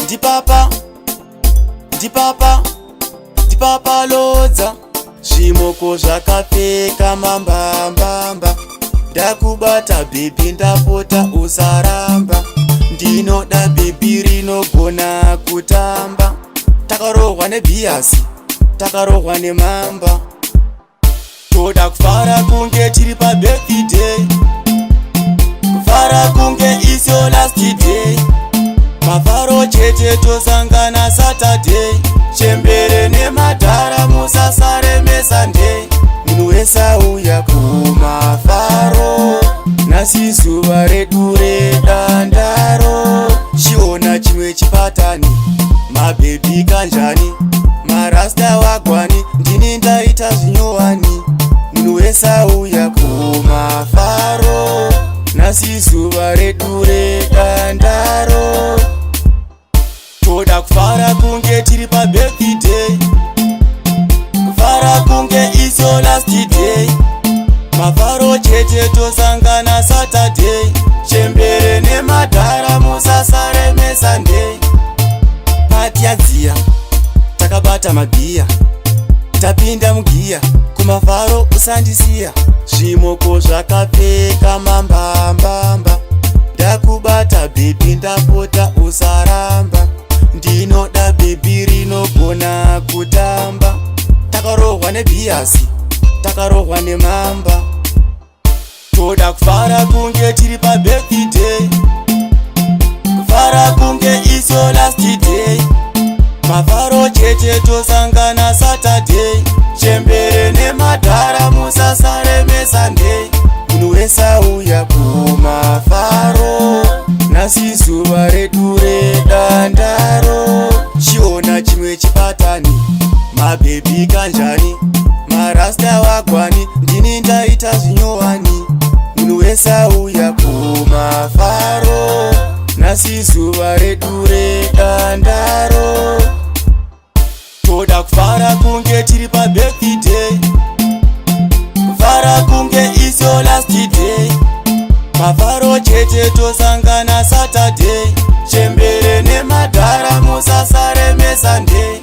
Ndipapa, ndipapa, ndipapa lodza. Zvimoko zvakapfeka mambambamba. Ndakubata baby, ndapota usaramba. Ndinoda baby rinogona kutamba. Takarohwa nebhiyasi, takarohwa nemamba. Toda kufara kunge tiri pabirthday, kufara kunge is your last day. Mafaro chete, tosangana Saturday. Chembere nemadhara, musasare meSunday. Munhu wese auya kumafaro, nhasi zuva redu redandaro. Chiona chimwe chipatani, mababy kanjani, marasta wagwani, ndini ndaita zvinyowani. Munhu wese auya kumafaro, nhasi zuva redu redandaro. Toda kufara kunge tiri pabirthday, kufara kunge is your last day. Mafaro chete, tosangana Saturday. Chembere nemadhara, musasare meSunday. Party yadziya, takabata mabhiya, tapinda mugiya. Kumafaro usandisiya. Zvimoko zvakapfeka mambambamba. Ndakubata baby, ndapota usaramba. Ndinoda baby rinogona kutamba. Takarohwa nebhiyasi, takarohwa nemamba. Toda kufara kunge tiri pabirthday, kufara kunge is your last day. Mafaro chete, tosangana Saturday. Chembere nemadhara, musasare meSunday. Munhu wese auya kumafaro, nhasi zuva redu redandaro. Chiona chimwe chipatani, mababy kanjani, marasta wagwani, ndini ndaita zvinyowani. Munhu wese auya kumafaro, nhasi zuva redu redandaro. Toda kufara kunge tiri pabirthday, kufara kunge is your last day. Mafaro chete, tosangana Saturday. Chembere nemadhara, musasare meSunday.